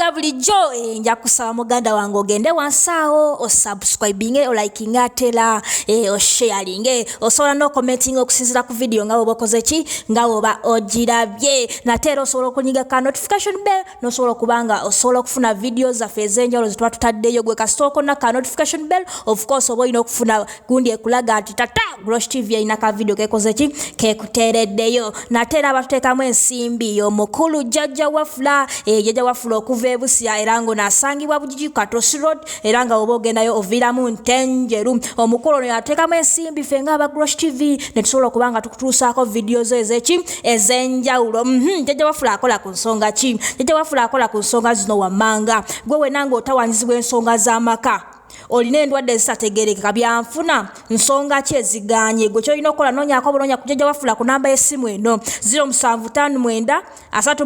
nga bulijjo, nja kusaba muganda wange ogende wansi awo osubscribinge, olikinge, atera osharinge. Osobola n'ocommentinga okusinziira ku vidiyo nga bwoba okoze ki, nga bwoba ogirabye. Nate era osobola okunyiga ka notification bell n'osobola okuba nga osobola okufuna vidiyo zaffe ez'enjawulo zetuba tutaddeyo. Gwe kasita okonna ka notification bell, of course oba olina okufuna gundi ekulaga nti tata Grosh TV erina ka vidiyo kekoze ki, kekuteereddeyo. Nate era abatuteekamu ensimbi omukulu Jjajja Wafula, Jjajja Wafula okuva e Busia, era ng'ono asangibwa Bugigi Katosi Road, era nga oba ogendayo oviiramu Ntenjeru. Omukulu ono yateekamu ensimbi ffe nga aba Grosh TV ne tusobola okuba nga tukutuusaako vidiyo zo ezeki ez'enjawulo. Jjajja Wafula akola ku nsonga ki? Jjajja Wafula akola ku nsonga zino wammanga: gwe wena ng'otawanyizibwa ensonga z'amaka, olina endwadde ezitategerekeka, byanfuna, nsonga ki eziganye, gwe kyolina okukola noonyako buloonya ku Jjajja Wafula ku namba y'essimu eno 0759 33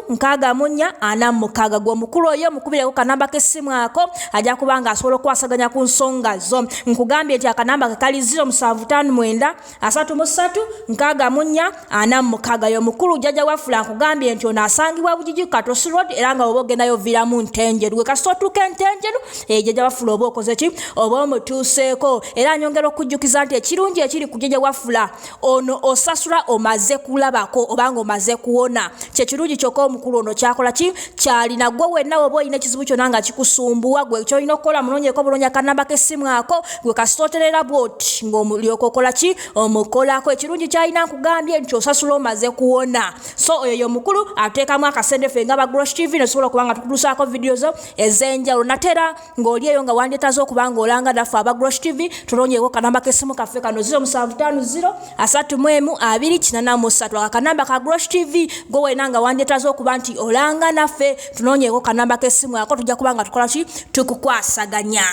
64 46. Gwe omukulu oyo mukubireko kanamba k'essimu ako, ajja kuba nga asobola okukwasaganya ku nsonga zo. Nkugambye nti akanamba ke kali 0759 33 64 46. Yo mukulu Jjajja Wafula. Nkugambye nti ono asangibwa Bugigi Katosi Road, era nga oba ogendayo oviiramu Ntenjeru. Gwe kasita otuuka Entenjeru, Jjajja Wafula oba okoze ki, oba omutuuseeko. Era nyongera okujjukiza nti ekirungi ekiri ku Jjajja Wafula ono, osasula omaze kulabako obanga omaze kuwona. Kyekirungi kyokka omukulu ono kyakola ki, kyalina. Gwe wenna oba olina ekizibu kyonna nga kikusumbuwa, gwe kyolina okukola munoonyeko buloonya kanamba k'essimu ako. Gwe kasita oterera bwoti ng'olyoka okola ki, omukolako. Ekirungi kyalina, nkugambye nti osasula omaze kuwona. So oyo ye omukulu ateekamu akasente ffe nga ba Grosh TV nesobola okuba nga tukutuusaako vidiyo zo ez'enjawulo. Natera ng'oli eyo nga wandyetaze okuba nga olanga naffe aba Grosh TV, tunoonyeeko kanamba k'essimu kaffe kano 0750 31 283. Aka kanamba ka Grosh TV. Gwe wena nga wandyetaze okuba nti olanga naffe, tunoonyeeko kanamba k'essimu ako, tujja kuba nga tukola ki, tukukwasaganya.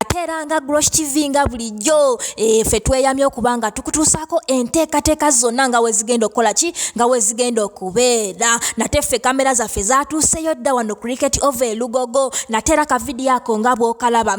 Ate era nga Grosh TV nga bulijjo, ffe tweyamye okuba nga tukutuusaako enteekateeka zonna nga wezigenda okukola ki, nga wezigenda okubeera. Nate ffe kamera zaffe zatuuseyo dda wano Cricket Oval e Lugogo. Nate era kavidiyo ako nga bw'okalaba,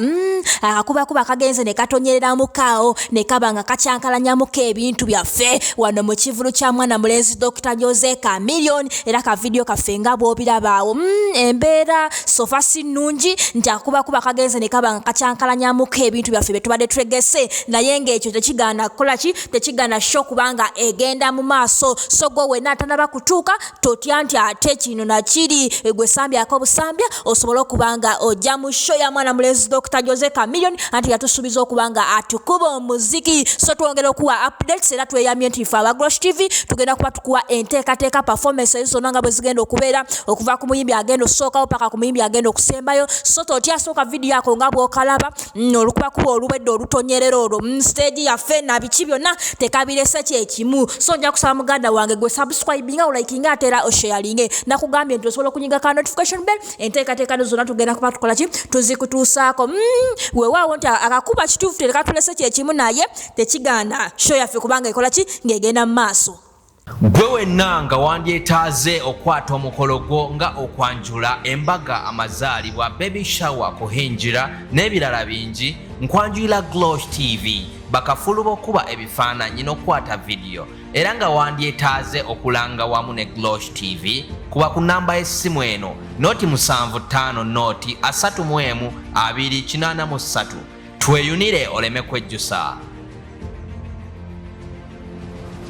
akakubakuba kagenze ne katonyereramuko ne kaba nga kakyankalanyamuko ebintu byaffe wano mu kivulu kya mwana mulenzi Dr Jose Chameleone. Era kavidiyo kaffe nga bw'obirabaawo, embeera so far si nnungi nti akubakuba kagenze ne kaba nga kakyankalanyamuko ebintu byaffe bye tubadde tutegese, naye ng'ekyo tekigaana kukola ki, tekigaana show kubanga egenda mu maaso. So gwe wenna atanaba kutuuka, totya nti ate kino nakiri. Gwe sambyako obusambya osobole okuba nga ojja mu show ya mwana mulenzi Dr Jose Chameleone, anti yatusuubiza okuba nga atukuba omuziki. So twongera okuwa updates, era tweyamye nti ife aba Grosh TV tugenda kuba tukuwa enteekateeka, performance ezo zonna nga bwe zigenda okubeera, okuva ku muyimbi agenda osookawo paka ku muyimbi agenda okusembayo. So totya, sooka vidiyo ako nga bw'okalaba, olukubakuba oluwedde olutonyerera olwo, stage yaffe na biki byonna tekabirese kyekimu. So nja kusaba muganda wange gwe subscribinga, olikinga, ate era osharinge. Nakugambye nti osobola okunyiga ka notification bell. Enteekateeka zonna tugenda kuba tukola ki, tuzikutuusaako. Weewaawo nti akakuba kituufu tekatulese kyekimu, naye tekigaana show yaffe kubanga ekola ki, ng'egenda mu maaso. Gwe wenna nga wandyetaaze okwata omukolo gwo nga okwanjula, embaga, amazaalibwa, baby shower, kuhinjira n'ebirala bingi, nkwanjulira Glosh TV, bakafulu b'okuba ebifaananyi n'okukwata vidiyo. Era nga wandyetaaze okulanga wamu ne Glosh TV, kuba ku namba y'essimu eno 075 0 31 283. Tweyunire oleme kwejjusa.